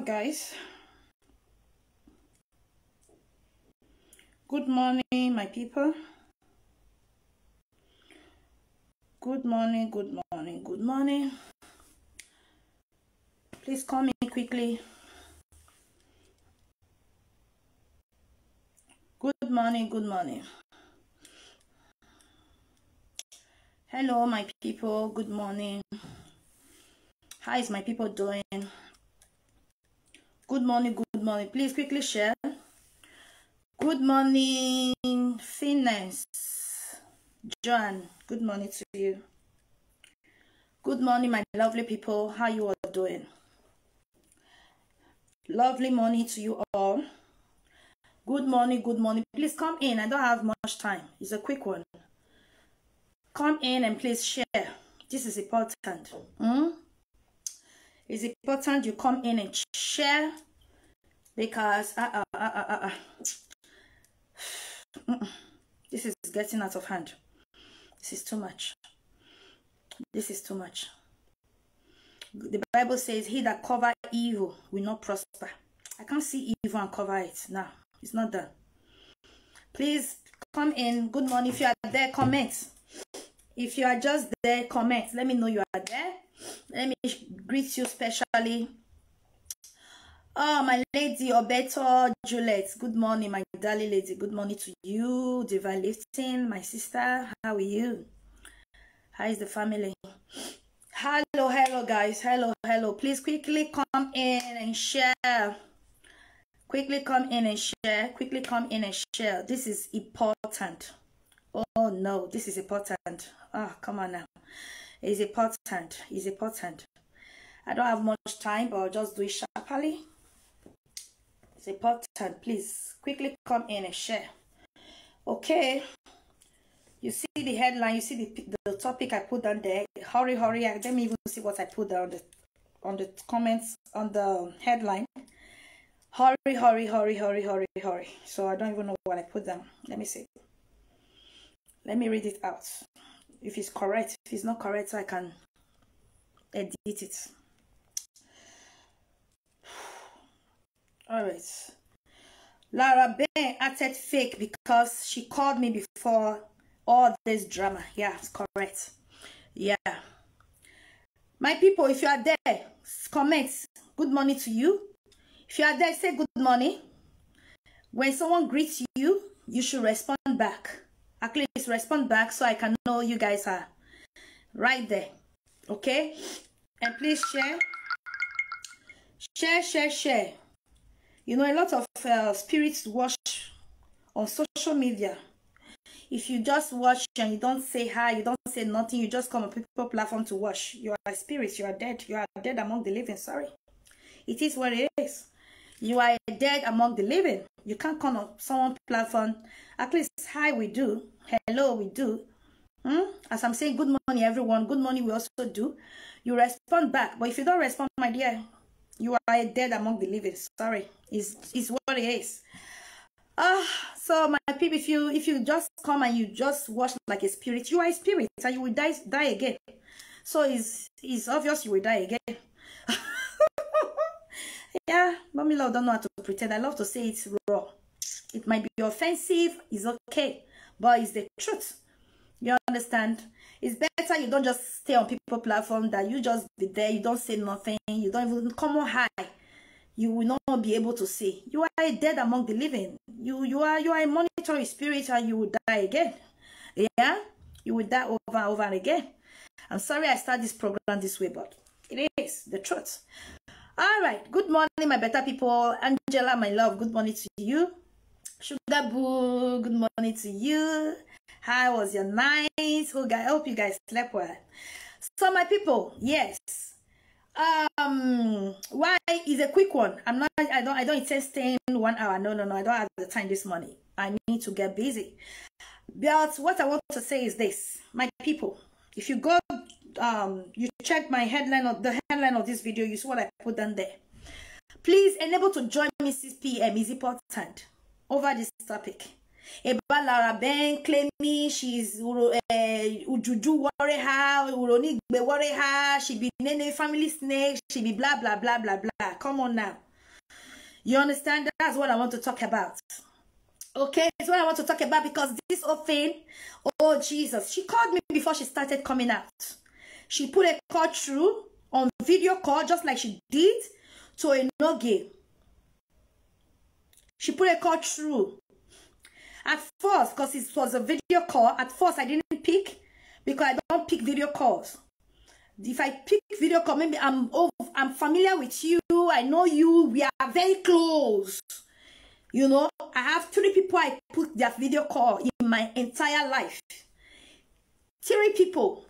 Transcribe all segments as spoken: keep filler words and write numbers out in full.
guys. Good morning, my people. Good morning, good morning, good morning. Please come in quickly. Good morning, good morning. Hello, my people. Good morning. How is my people doing? Good morning, good morning. Please quickly share. Good morning, Finance. Joan, good morning to you. Good morning, my lovely people. How you all doing? Lovely morning to you all. Good morning, good morning. Please come in. I don't have much time. It's a quick one. Come in and please share. This is important. Hmm? It's important you come in and share because uh, uh, uh, uh, uh, uh. Mm-mm. This is getting out of hand. This is too much. This is too much. The Bible says, "He that cover evil will not prosper." I can't see evil and cover it now. It's not done. Please come in. Good morning. If you are there, comment. If you are just there, comment. Let me know you are there. Let me greet you specially. Oh, my lady Obeto Juliet. Good morning, my darling lady. Good morning to you, Divine Lifting, my sister. How are you? How is the family? Hello, hello, guys. Hello, hello. Please quickly come in and share. Quickly come in and share. Quickly come in and share. This is important. Oh no, this is important. Ah, come on now. It's important. It's important. I don't have much time, but I'll just do it sharply. It's important. Please quickly come in and share. Okay. You see the headline, you see the, the topic I put down there. Hurry, hurry. I, let me even see what I put down on the, on the comments, on the headline. Hurry, hurry, hurry, hurry, hurry, hurry. So I don't even know what I put down. Let me see. Let me read it out. If it's correct, if it's not correct, so I can edit it. All right. Lara Ben acted fake because she called me before all this drama. Yeah, it's correct. Yeah. My people, if you are there, s- comment. Good morning to you. If you are there, say good morning. When someone greets you, you should respond back. At least respond back so I can know you guys are right there. Okay? And please share. Share, share, share. You know, a lot of uh, spirits watch on social media. If you just watch and you don't say hi, you don't say nothing, you just come on people platform to watch. You are a spirit, you are dead. You are dead among the living. Sorry. It is what it is. You are dead among the living. You can't come on someone platform. At least hi we do. Hello we do. Hmm? As I'm saying, "Good morning, everyone." Good morning we also do. You respond back. But if you don't respond, my dear, you are dead among the living. Sorry. It's, it's what it is. Ah, so my people, if you, if you just come and you just watch like a spirit, you are a spirit and you will die, die again. So it's, it's obvious you will die again. Yeah, Mommy Love don't know how to pretend. I love to say it raw. It might be offensive, it's okay, but it's the truth. You understand? It's better you don't just stay on people platform that you just be there, you don't say nothing, you don't even come on high. You will not be able to say. You are dead among the living. You, you are, you are a monitoring spirit and you will die again. Yeah? You will die over and over and again. I'm sorry I start this program this way, but it is the truth. All right. Good morning, my better people. Angela, my love, good morning to you. Sugar Boo, good morning to you. How was your night? Hope, I hope you guys slept well. So, my people, yes. Um, why is a quick one. I'm not, I don't, I don't intend staying one hour. No, no, no. I don't have the time this morning. I need to get busy. But what I want to say is this, my people. If you go, um, you check my headline of the headline of this video, you see what I put down there. Please enable to join me six p.m. is important over this topic. About Lara Ben claiming she's uh, Ujuju Wareha, Uronigbe Wareha, she be Nene family snake, she be blah, blah, blah, blah, blah. Come on now. You understand? That's what I want to talk about. Okay, it's what I want to talk about, because this whole thing, oh Jesus, she called me before she started coming out. She put a call through on video call, just like she did to Enoge. She put a call through. At first, because it was a video call, at first I didn't pick, because I don't pick video calls. If I pick video call, maybe I'm over, I'm familiar with you, I know you, we are very close. You know, I have three people I put their video call in my entire life. Three people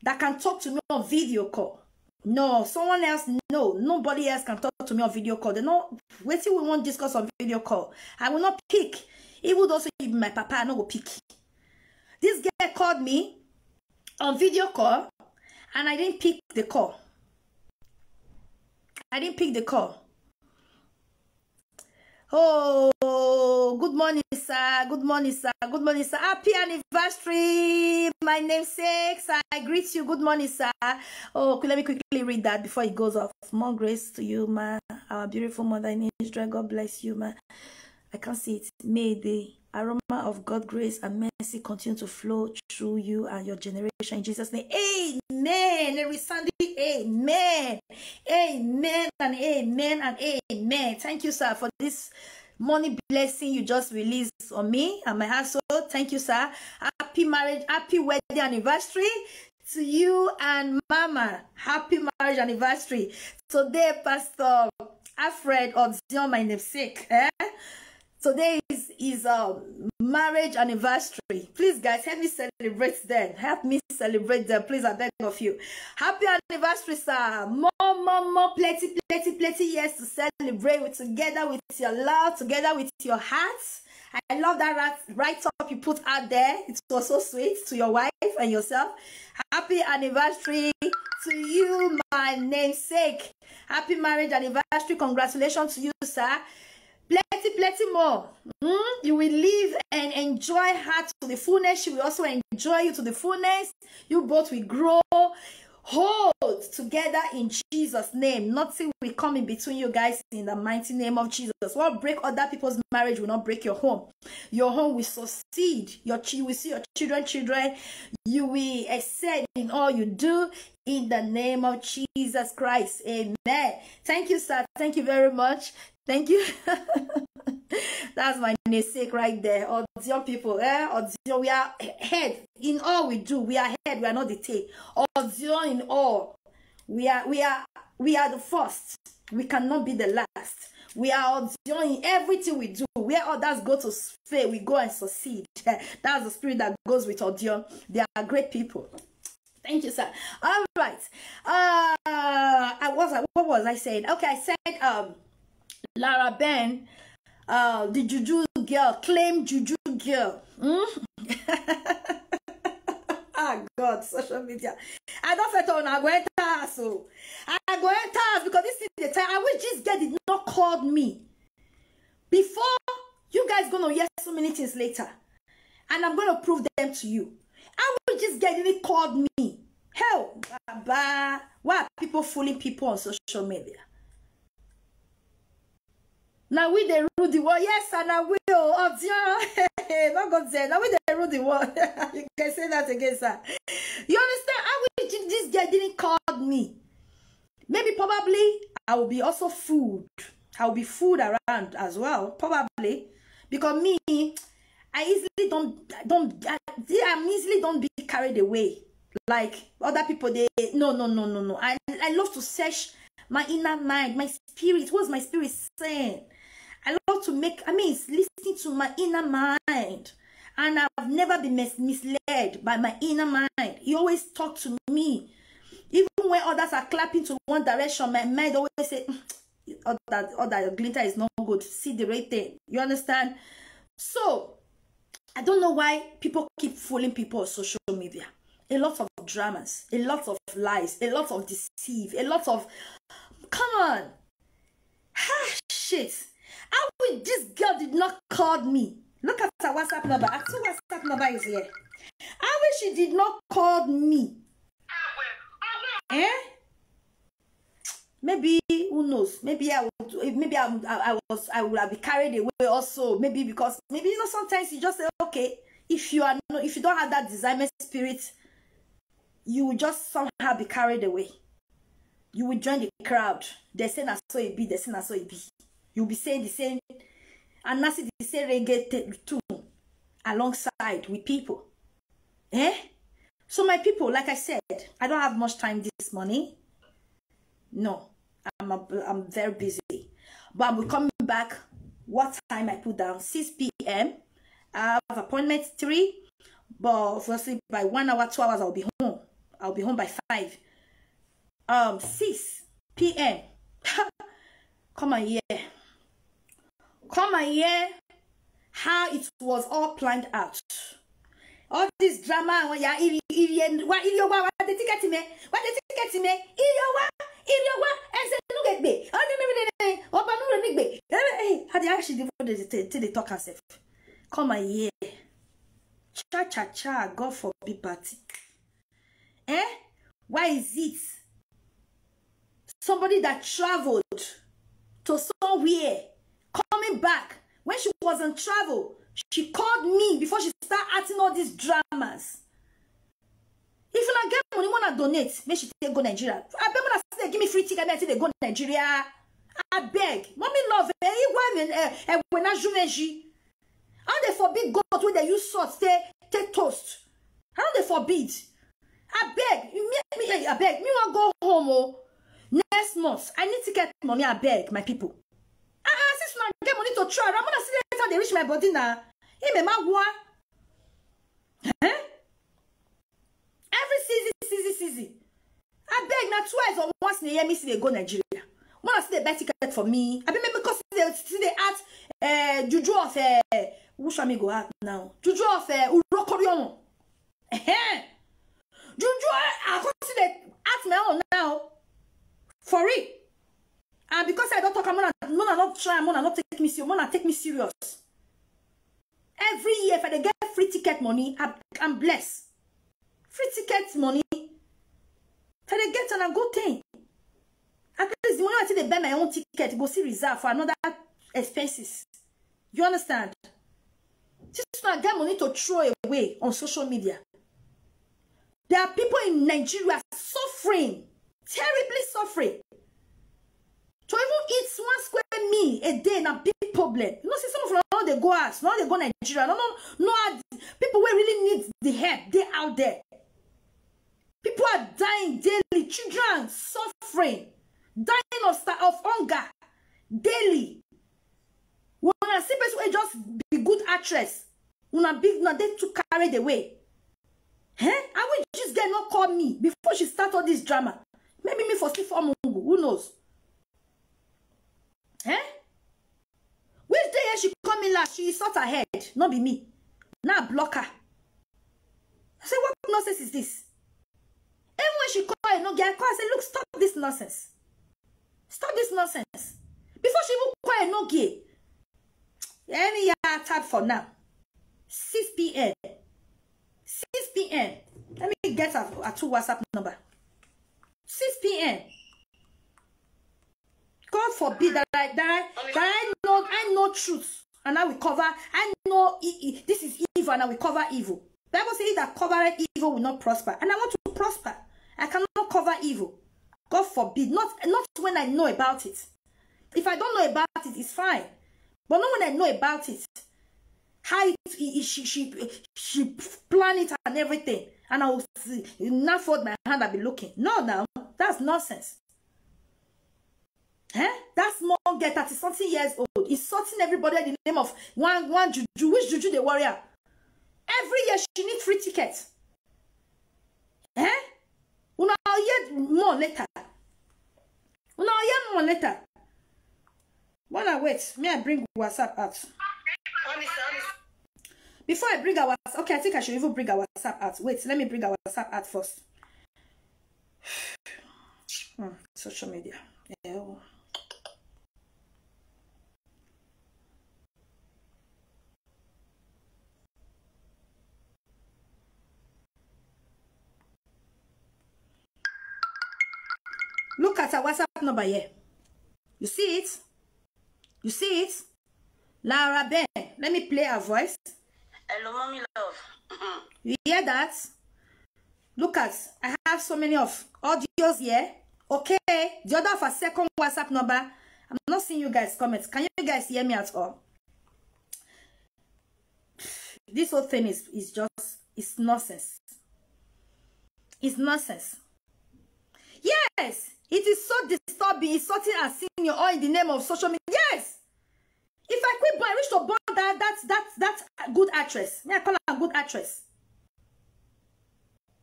that can talk to me on video call. No, someone else, no, nobody else can talk to me on video call. They know wetin we wan discuss on video call. I will not pick. Even though say you be my papa, I no go pick. This girl called me on video call, and I didn't pick the call. I didn't pick the call. Oh, good morning, sir. Good morning, sir. Good morning, sir. Happy anniversary, my namesake. Sir, I greet you. Good morning, sir. Oh, okay, let me quickly read that before it goes off. More grace to you, ma. Our beautiful mother in Israel. God bless you, ma. I can't see it. May the aroma of God grace and mercy continue to flow through you and your generation in Jesus' name. Amen. A resounding amen. Amen and amen and amen. Thank you, sir, for this money blessing you just released on me and my household. Thank you, sir. Happy marriage, happy wedding anniversary to you and Mama. Happy marriage anniversary. Today, Pastor Alfred Ozion, my namesake, eh? Today is is um marriage anniversary. Please, guys, help me celebrate them. Help me celebrate them, please. I beg of you. Happy anniversary, sir. More, more, more, plenty, plenty, plenty years to celebrate with, together with your love, together with your heart. I love that write, write up you put out there. It was so sweet to your wife and yourself. Happy anniversary to you, my namesake. Happy marriage anniversary. Congratulations to you, sir. Plenty, plenty more. Hmm? You will live and enjoy her to the fullness. She will also enjoy you to the fullness. You both will grow, hold together in Jesus' name. Nothing will come in between you guys in the mighty name of Jesus. What break other people's marriage will not break your home. Your home will succeed. Your chi- you will see your children, children. You will excel in all you do in the name of Jesus Christ. Amen. Thank you, sir. Thank you very much. Thank you. That's my namesake right there. Ozion people, eh? Ozion, we are head in all we do. We are head. We are not the tail. Ozion in all. We are, we are, we are the first. We cannot be the last. We are Ozion in everything we do. Where others go to fail, we go and succeed. That's the spirit that goes with Ozion. They are great people. Thank you, sir. All right. Uh, I was, what was I saying? Okay, I said um, Lara Ben, uh, the juju girl, claim juju girl. Hmm? Ah, God, social media. I don't fit on. I go enter house. Oh. I go enter house because this is the time. I wish this girl did not call me before. You guys gonna hear so many things later, and I'm gonna prove them to you. I wish this girl didn't call me. Hell, Baba, why are people fooling people on social media? Now we dey rule the world. Yes, and I will. Oh, dear. Not God said. Now we dey rule the world. You can say that again, sir. You understand? I wish this girl didn't call me. Maybe probably I will be also fooled. I will be fooled around as well, probably, because me, I easily don't don't I, I'm easily don't be carried away like other people. They no no no no no. I I love to search my inner mind, my spirit. What's my spirit saying? I love to make I mean listen to my inner mind, and I've never been mis- misled by my inner mind. He always talk to me, even when others are clapping to one direction. My mind always say, "Mm, other other glinter is not good. See the right thing." You understand? So I don't know why people keep fooling people on social media. A lot of dramas, a lot of lies, a lot of deceit, a lot of come on. Ah, shit. How will this girl did not call me? Look at her WhatsApp number. Her two WhatsApp number is here. How will she did not call me? Eh? Maybe who knows? Maybe I would, maybe I, I, I was, I would have been carried away also. Maybe because maybe, you know, sometimes you just say, okay, if you are no, if you don't have that discernment spirit, you will just somehow be carried away. You will join the crowd. They say na so it be. They say na so it be. You'll be saying the same, and now see the same reggae t- tune alongside with people. Eh? So my people, like I said, I don't have much time this morning. No, I'm a, I'm very busy, but I'm coming back. What time I put down? Six p.m. I have appointment three, but obviously by one hour, two hours, I'll be home. I'll be home by five. Um, six p.m. Come and hear. Come and hear how it was all planned out. All this drama, when ya iri iri and why iri wa why the ticket me, why the ticket me, iri wa iri wa, and say no get be, oh no no no no, oba no no be. Hey, how the actually the the the talk herself. Come and hear. Cha cha cha, God forbid party. Eh? Why is it somebody that traveled to somewhere, coming back, when she was on travel, she called me before she start acting all these dramas? If una get money, wanna donate, make she take go Nigeria. I bet wanna say give me free ticket, make I take dey go Nigeria. I beg, mommy love, eh, igwe, eh, eh, when I juvenji. How they forbid God when they use salt take take toast? How they forbid? I beg, me, me, I beg, me want go home. Oh, next month I need to get money. I beg my people. Ah, ah, since una get money to try, I'm gonna see later they reach my body now. He may ma one. Eh? Every season, season, season. I beg na twice or once in a year me see they go Nigeria. Wanna see they buy ticket for me? I be maybe because they see they act uh, juju of uh, which one me go act now? Juju of uh, Urokorion. Eh, juju, I, I can't see they act my own now. For real. And because I don't talk, I'm gonna, I'm gonna not try, I'm gonna not take me serious. I'm gonna take me serious. Every year, if I dey get free ticket money, I, I'm blessed. Free ticket money, if I dey get and I go ten. At least the money I take dey buy my own ticket, go see reserve for another expenses. You understand? This one get money to throw away on social media. There are people in Nigeria suffering, terribly suffering. To even eat one square meal a day na big problem. You know, see some of them, now they go out, now they go Nigeria. No, no, no, people who really need the help, they out there. People are dying daily. Children suffering, dying of, sta- of hunger daily. When I see person who just be good actress, una big now they too carried away. Eh? I will just get no call me before she start all this drama. Maybe me for sleep for Mungu. Who knows? Eh? Which day she call me last? She insult her head, not be me. Now block her. I say, what nonsense is this? Even when she call her no get, I call, I say, look, stop this nonsense. Stop this nonsense. Before she even call her no gay. Any year tag for now. six p.m. six p.m. Let me get her, her two WhatsApp number. six p.m. God forbid that I that I, that I know I know truth and I will cover. I know e- e- this is evil and I will cover evil. Bible says, "He that covereth evil will not prosper," and I want to prosper. I cannot cover evil. God forbid. Not not when I know about it. If I don't know about it, it's fine. But not when I know about it. How it, it- it- she she she plan it and everything, and I will see, now fold my hand and be looking. No, now that's nonsense. Eh? That small girl, thirty something years old, insulting everybody in the name of one one juju. Which juju the warrior? Every year she need free ticket. Eh? Una hear more later. Una hear more later. Wanna wait? May I bring WhatsApp out? Before I bring our okay, I think I should even bring our WhatsApp out. Wait, let me bring our WhatsApp out first. Hmm, social media. Yeah. Look at her WhatsApp number here. You see it? You see it? Laura Ben, let me play her voice. Hello, mommy love. You hear that? Look at, I have so many of audios here. Okay, the other of her second WhatsApp number. I'm not seeing you guys comment. Can you guys hear me at all? This whole thing is is just it's nonsense. It's nonsense. Yes, it is so disturbing, insulting and senior all in the name of social media. Yes, if I quit born, I wish to born that that that that good actress. Me, I call her a good actress.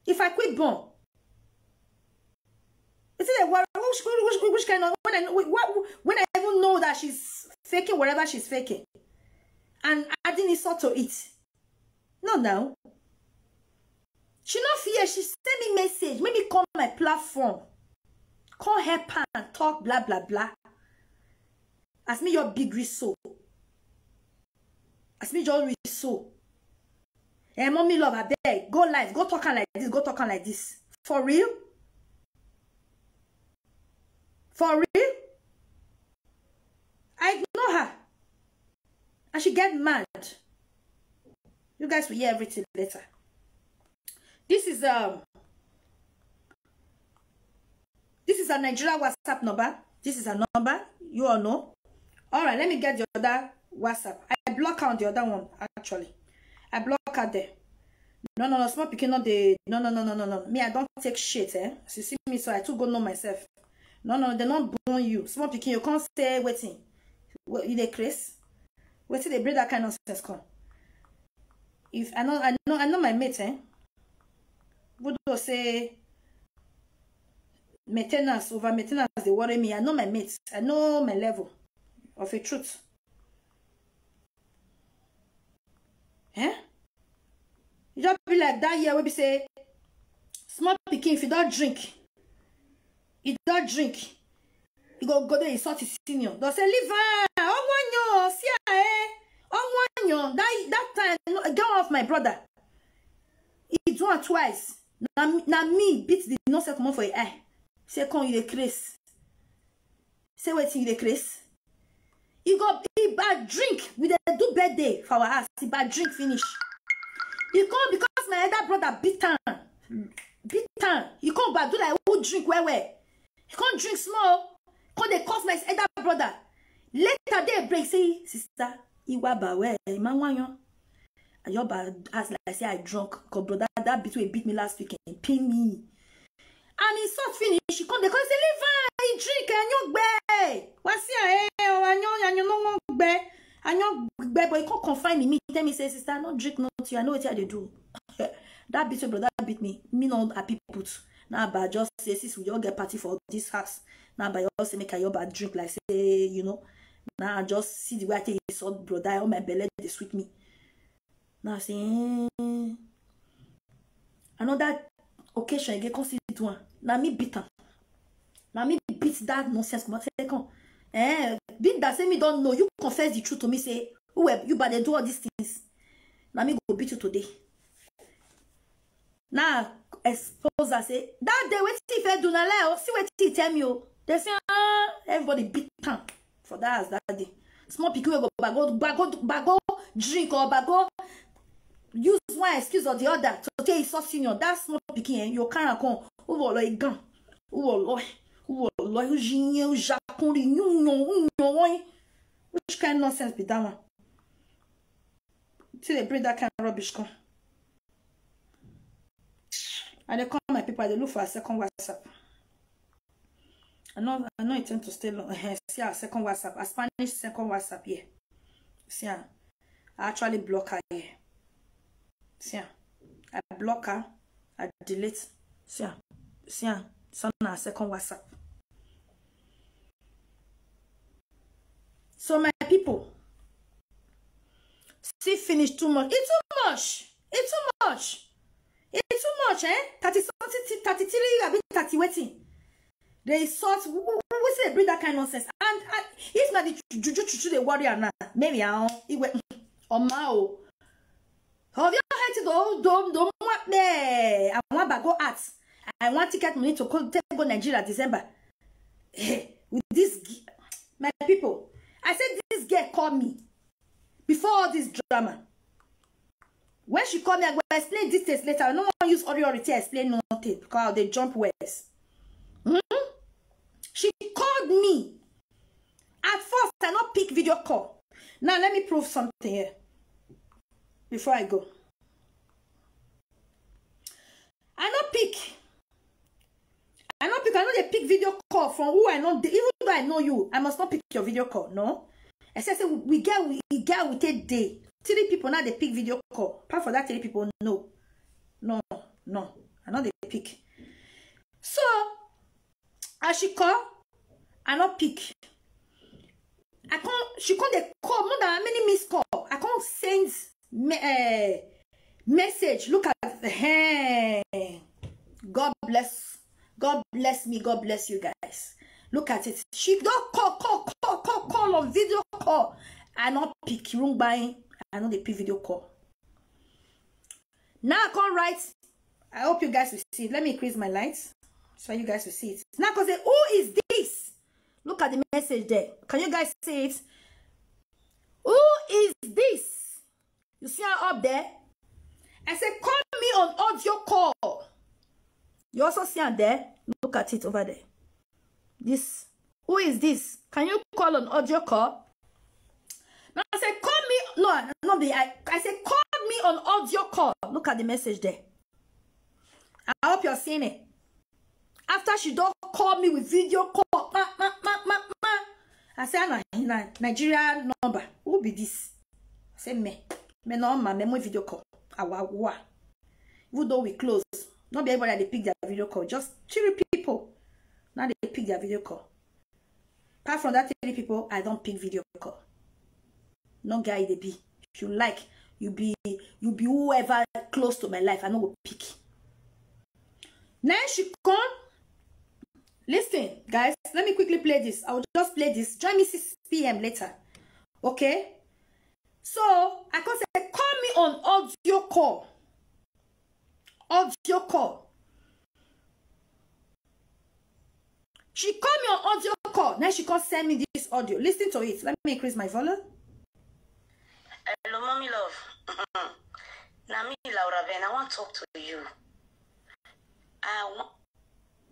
If I quit born, is it a worry? Which, which, which, which kind of when I know- what, when I even know that she's faking whatever she's faking and adding insult to it? No, now she not fear. She send me message, make me come my platform, come help her and talk blah blah blah. As me your big reso. As me your reso. Eh, mommy love, I beg. Go live. Go talk am like this. Go talk am like this. For real? For real? I ignore her. And she get mad. You guys will hear everything later. This is um this is a Nigeria WhatsApp number. This is a number. You all know. All right, let me get the other WhatsApp. I block out the other one, actually. I block out there. No, no, no, small pikin, not the no, no, no, no, no, no. Me, I don't take shit, eh? As you see me, so I too go know myself. No, no, they not born you. Small pikin, you can't say waiting. What you dey craze? Waiting they bring that kind of nonsense come. If I know, I know, I know my mate, eh? Would say maintenance over maintenance they worry me. I know my mates. I know my level of a truth. Eh? You just be like that year we be say small pikin if you don't drink, you don't drink, you go go there insult his senior. They'll say leave her. Oh one year, see her, eh? Oh one year. That that time, no, get one of my brother. He do it twice. Now, now me beat the nonsense come for your eye. Say come you dey craze. Say wetin you dey craze. He go he bad drink. We dey do birthday for our house. He bad drink finish. He come because my elder brother beat am. Beat am. He come bad do like who drink well well. He come drink small. Come dey curse my elder brother. Later day break say sister iwa ba well. Ima wanyan. Ayoba ask like say I drunk. Cause brother that beat wey beat me last week and pin me. And he sort finish. He come dey come say leave am. He drink and yogbe. Wasi eh o anyo anyo no wan gbe. Anyo gbe but he come confine me. Tell me say sister no drink nothing. I know what I dey do. That beat wey brother beat me. Me no happy put. Now but I just say since we all get party for this house. Now but I just say make I Yoba drink like say you know. Now I just see the way I take insult brother. All my belly dey sweet me. Now I say eh. Another occasion again come see do am. Na me beat am. Na me beat that nonsense comot say come. Eh, beat that say me don't know. You confess the truth to me say who were you but they do all these things. Na me go beat you today. Now expose I say that day wetin he fit do na lie o. See wetin he tell me o. They say ah everybody beat am for that house that day. Small pikin wey go bago bago bago drink or bago use one excuse or the other to take insult senior. That small pikin eh, you carry am come. Uwo lo igan. Uwo lo. Uwo lo. Ujiye ujakuri. Nyunyo. Unyo. Which kind nonsense be that one? Till they bring that kind of rubbish come. I dey call my people. I dey look for a second WhatsApp. I no I no intend to stay long. Eh, see our second WhatsApp. A Spanish second WhatsApp here. See am. I actually block her here. See am. I block her. I delete. See am. See am. It's on our second WhatsApp. So my people, see finish too much. It's too much. It's too much. It's too much, eh? Thirty something, thirty three, I be thirty waiting. They insult. Who who- who say they bring that kind of nonsense? And uh, if not the ju- juju juju they worry am now, maybe I don't. It went. Oh my oh. Of your head to the old dome, dome what me. I want bago art. I want ticket money to come take go Nigeria December. Eh, with this gi- My people, I said this girl called me before all this drama. When she called me, I go explain details later. I no wan use audio or explain nothing because they jump words. Hmm? She called me. At first, I no pick video call. Now, let me prove something here before I go. I no pick. I no pick. I no dey pick video call from who I know. Even though I know you, I must not pick your video call. No. I say, say we get we e get we take day. Three people now they pick video call. Apart from that, three people, no, no, no. I no dey pick. So as she call, I no pick. I can't. She can't dey call more than many missed call. I can't send me, uh, message. Look at the hey. God bless. God bless me. God bless you guys. Look at it. She don't call, call, call, call, call on video call. I not pick. Wrong buying. I know they pick video call. Now I can't write. I hope you guys will see it. Let me increase my lights so you guys will see it. Now, because who is this? Look at the message there. Can you guys see it? Who is this? You see her up there? I said, call me on audio call. You also see her there. Look at it over there. This. Who is this? Can you call on audio call? Now I said, call me. No, no, be I. I said, call me on audio call. Look at the message there. I hope you're seeing it. After she don't call me with video call, ma, ma, ma, ma, ma. I say, na, na Nigeria number. Who be this? I say, me. Me no, ma, me mo video call. Awa, wa. Even though we close, not be everybody they pick their video call. Just three people. Now they pick their video call. Apart from that three people, I don't pick video call. No guy they be. If you like, you be you be whoever close to my life. I no go pick. Now she come. Listen, guys, let me quickly play this. I will just play this. Join me six p m later. Okay? So I can say, call me on audio call. Audio call. She call me on audio call. Now she can send me this audio. Listen to it. Let me increase my volume. Hello, mommy love. Now me, Laura Ben. I want to talk to you. I want,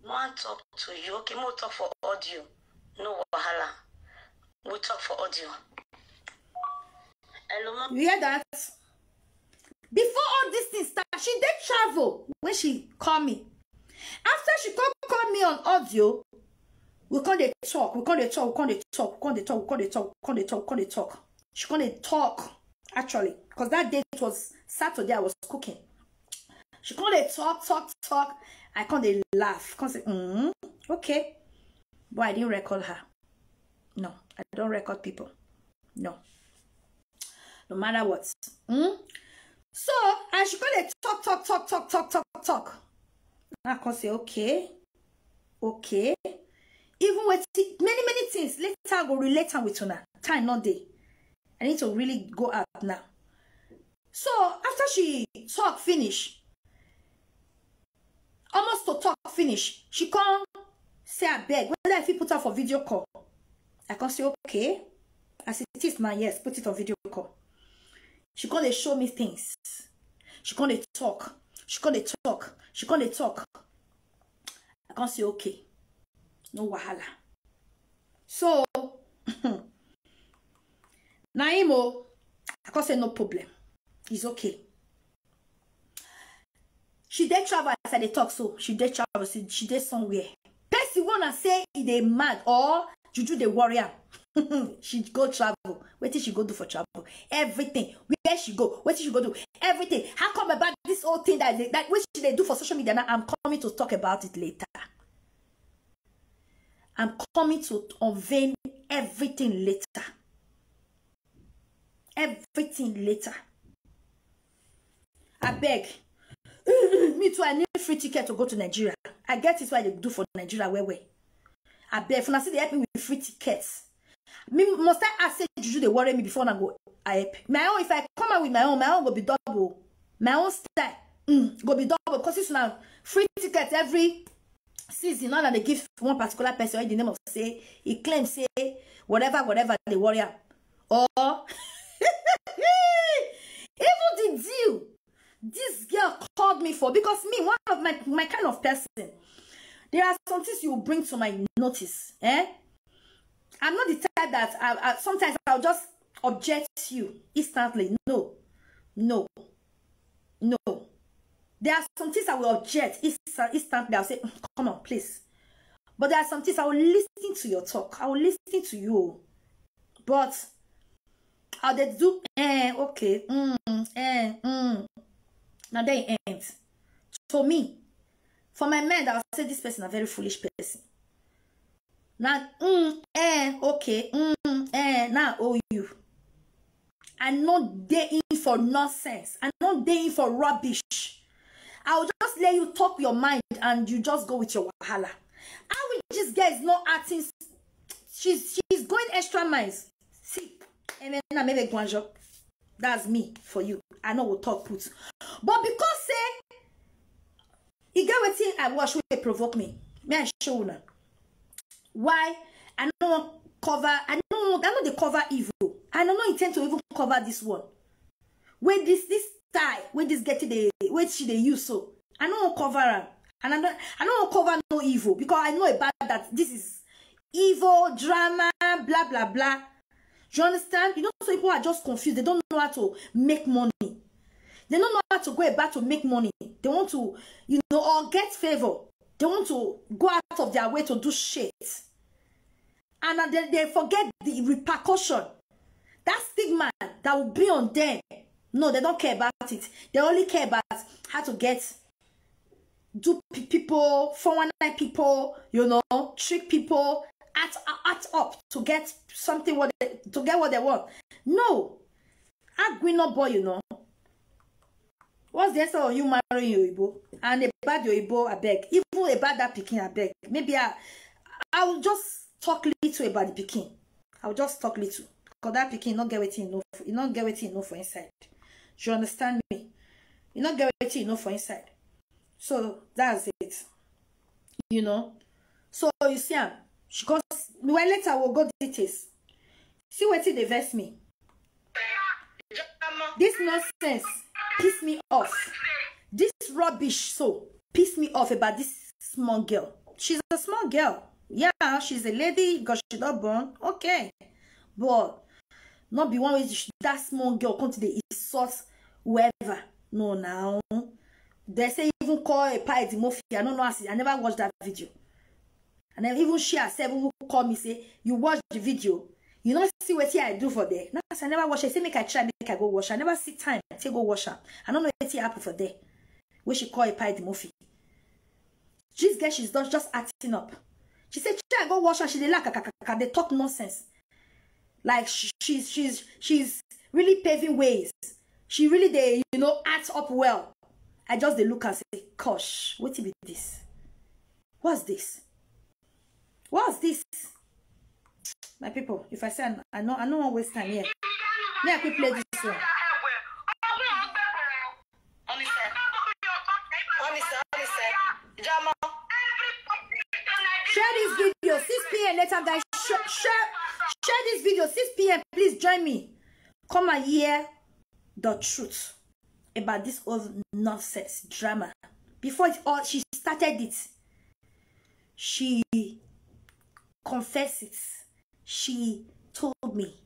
want talk to you. Okay, we'll talk for audio. No wahala. We'll talk for audio. Hello, mommy. You hear that? Before all these things start, she did travel when she call me. After she come call me on audio, we come dey talk, we come dey talk, we come dey talk, we come dey talk, we come dey talk, we come dey talk, we come dey talk. She come dey talk, actually, because that day it was Saturday, I was cooking. She come dey talk, talk, talk. I come dey laugh. Come say, mm, okay. But I didn't record her. No, I don't record people. No. No matter what. Hmm? So, and she come dey talk, talk, talk, talk, talk, talk, talk. I come say, okay. Okay. Even with many, many things, later I go relate am with una. Time no dey. I need to really go out now. So, after she talk finish, almost to talk finish, she come say, abeg, whether I fit put her for video call. I come say, okay. As it is now, yes, put it on video call. She come dey show me things. She come dey talk. She come dey talk. She come dey talk. I come say, okay. No wahala. So, na him o, I come say, no problem. It's okay. She dey travel as I dey talk, so she dey travel, she, she dey somewhere. Person wanna say e dey mad or juju dey worry am. She go travel. Wetin she go do for travel? Everything. Where she go? Wetin she go do? Everything. How come about this whole thing that they, that which they do for social media now? I'm coming to talk about it later. I'm coming to unveil everything later. Everything later. I beg. Me too, I need free ticket to go to Nigeria. I get it why they do for Nigeria, where, where. I beg, if una see they help me with free tickets. Me must I ask say juju they worry me before I go I help. My own, if I come out with my own, my own go be double. My own style, mm, go be double. Because it's now free ticket every season. Now they give one particular person in the name of say, he claims say, whatever, whatever dey worry am. Or even the deal this girl called me for, because me, one of my, my kind of person, there are some things you bring to my notice, eh? I'm not the type that I, I, sometimes I'll just object you instantly. No, no, no. There are some things I will object insta-, instantly. I'll say, "Mm, come on, please." But there are some things I will listen to your talk. I will listen to you. But how they do, eh, okay, mm, eh, mm. Now they end. To me, for my mind, I'll say this person a very foolish person. Now, mm, eh, okay, mm, eh, now I owe you. I no dey in for nonsense. I no dey in for rubbish. I will just let you talk your mind and you just go with your wahala. How is this girl is not acting? She's, she's going extra miles. See, and then I maybe Guanjo. That's me for you. I know we'll talk put. But because say, you get wetin I watch wey provoke me. May I show una why I no wan cover, I no wan, I no dey cover evil. I no, no intend to even cover this one. Wey this, this style, wey this getting the, wey she dey use so, I no wan cover am. And I no, I no wan cover no evil because I know about that. This is evil, drama, blah, blah, blah. Do you understand? You know, some people are just confused. They don't know how to make money. They don't know how to go about to make money. They want to, you know, or get favor. They want to go out of their way to do shit. And then they forget the repercussion. That stigma that will be on them. No, they don't care about it. They only care about how to get, do pe-, people, four one nine people, you know, trick people, act, act up to get something what they, to get what they want. No. Agbino boy, you know. What's the essence of you marrying Oyibo? And about the Oyibo, I beg. Even about that pikin, I beg. Maybe I, I will just talk little about the pikin. I will just talk little. Because that pikin not get wetin e know, e not get wetin e know for inside. You understand me? E not get wetin e know for inside. So that's it. You know. So you see am. She goes, well, later we'll go details. See wetin dey vex me. This nonsense piss me off. This rubbish so piss me off about this small girl. She's a small girl. Yeah, she's a lady because she not born. Okay. But not be one way she, that small girl come to the insult whoever. No, now. They say even call a pie the mafia. I don't know. I never watched that video. And then even she herself who call me say, "You watch the video. You know see wetin I do for there." Now I say, "I never watch it." Say, "Make I try, make I go watch." I never see time to go watch her. I don't know wetin happen for there. When she call a pie the movie. This girl, she's not just acting up. She said, "Try go watch her." She dey laugh, kaka, kaka, they talk nonsense. Like she, she's, she's, she's really paving ways. She really dey, you know, act up well. I just dey look and say, "Gosh, wetin be this? What's this? What's this?" My people, if I say I, I know, I no wan waste time here. May I quick play this one? Share this video, six p.m. later, guys. Share, share, share this video, six p.m. Please join me. Come and hear the truth about this old nonsense drama. Before it all, she started it. She confessed it. She told me.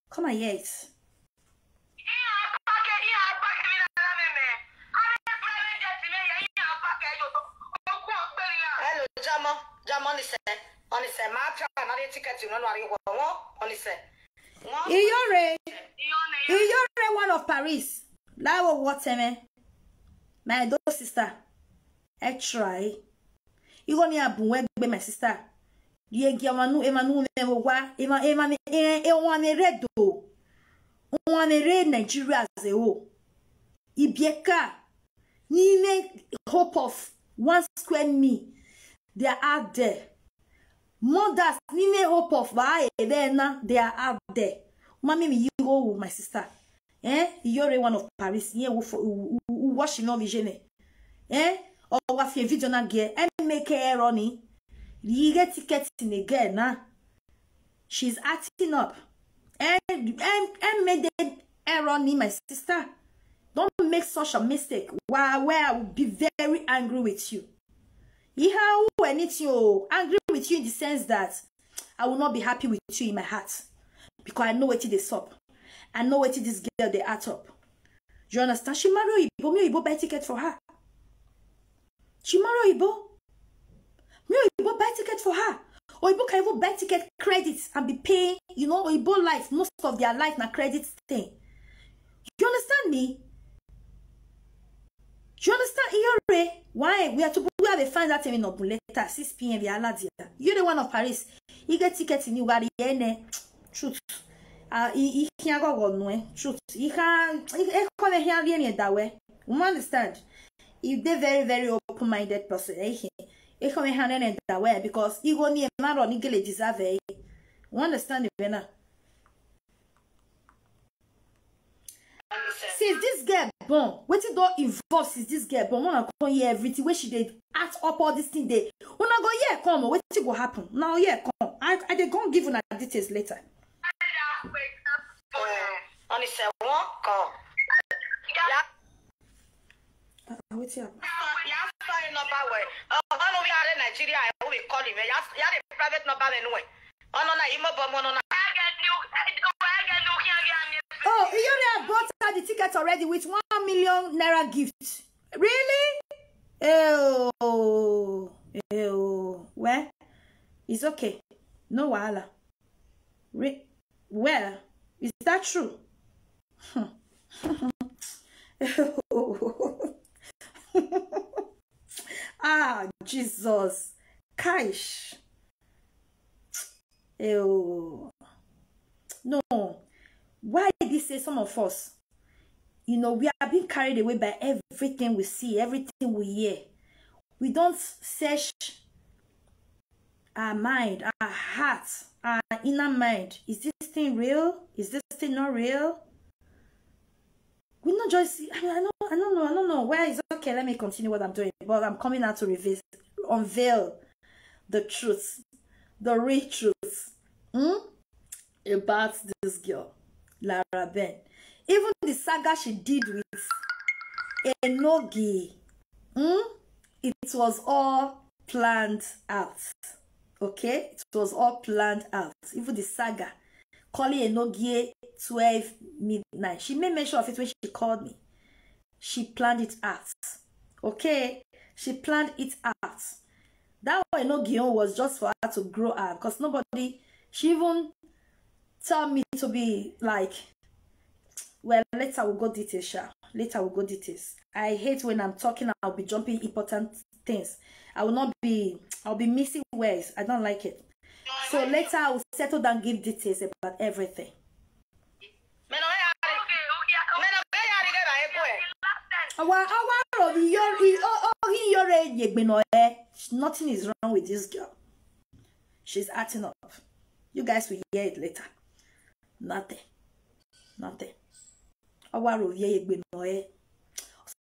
Come and hear it. Hello, Jama. Jama, listen. Listen, my try another ticket, you know, I want, listen. Iyore, Iyore, one of Paris. Lawo water me. My little sister. I try. You gonna have my sister. Ye gi amanu, emanu, me wa, ema, ema, e, e, wa me redo. Wa me re Nigeria ze o. Ibieka. Ni me hope of one square me. They are out there. Mothers, ni me hope of ba e be na, they are out there. Mami, mi you go, my sister. Eh? Iyore, one of Paris. Ye wo fo, u, u, u, wash no vision. Eh? O wa fi video na ge. E make error ni. You get ticket in again na. She's acting up. And and and made the error, me, my sister. Don't make such a mistake. Why where I will be very angry with you. Ihe ahụ anything o, angry with you in the sense that I will not be happy with you in my heart. Because I know what they sup. I know what this girl they act up. You understand? She marry Oyibo, me Oyibo buy ticket for her. She marry Oyibo. Me Oyibo buy ticket for her. Oyibo can even buy ticket credits and be paying, you know, Oyibo life, most of their life na credit thing. You understand me? You understand Iyore? Why we are to we have a find that in Obun later, six p.m. We are allowed here. You the one of Paris. You get ticket in Ugari ene. Truth. Uh, he he can't go on no. Truth. He can't he come here that way. You understand? If they very, very open-minded person, eh? He come here that way because he go near Maro Nigele deserve, eh? You understand it better? Since this girl born, wetin don involve since this girl born, when I come hear everything wey she dey act up all this thing dey, una go hear come o, wetin go happen? Una go hear come. I I dey go give una details later. Honestly, one call. Ah, wetin happen? Ya sorry number we. Ọnụ ya are Nigeria, we call him. Ya ya the private number we nwe. Ọnụ na imo bom ọnụ na. Oh, Iyore have bought her the ticket already with one million naira gift. Really? Oh, oh, well, it's okay. No wahala. Re- well, is that true? Ah, Jesus. Kaish. Ew. No. Why did he say some of us? You know, we are being carried away by everything we see, everything we hear. We don't search our mind, our heart, our inner mind. Is this thing real? Is this thing not real? We not just. I mean, I know, I don't know, I don't know. Well, it's okay. Let me continue what I'm doing, but I'm coming out to reveal, unveil the truth, the real truth. Hmm? About this girl, Lara Ben. Even the saga she did with Enogi, hmm? It was all planned out. Okay? It was all planned out. Even the saga, calling Enogie twelve midnight. She made mention of it when she called me. She planned it out. Okay? She planned it out. That one, Enogie own was just for her to grow her because nobody, she even tell me to be like, well, later we'll go details, sha. Later we'll go details. I hate when I'm talking, I'll be jumping important things. I will not be, I'll be missing words. I don't like it. So later I will settle down, give details about everything. Meno ya ri. Meno ya ri ke ba e ko e. Awa, awa, ro, yo, i, o, o, hi, yo, re, ye, gbe, no, eh. Nothing is wrong with this girl. She's acting up. You guys will hear it later. Nothing. Nothing. Awa, ro, ye, ye, gbe, no, eh.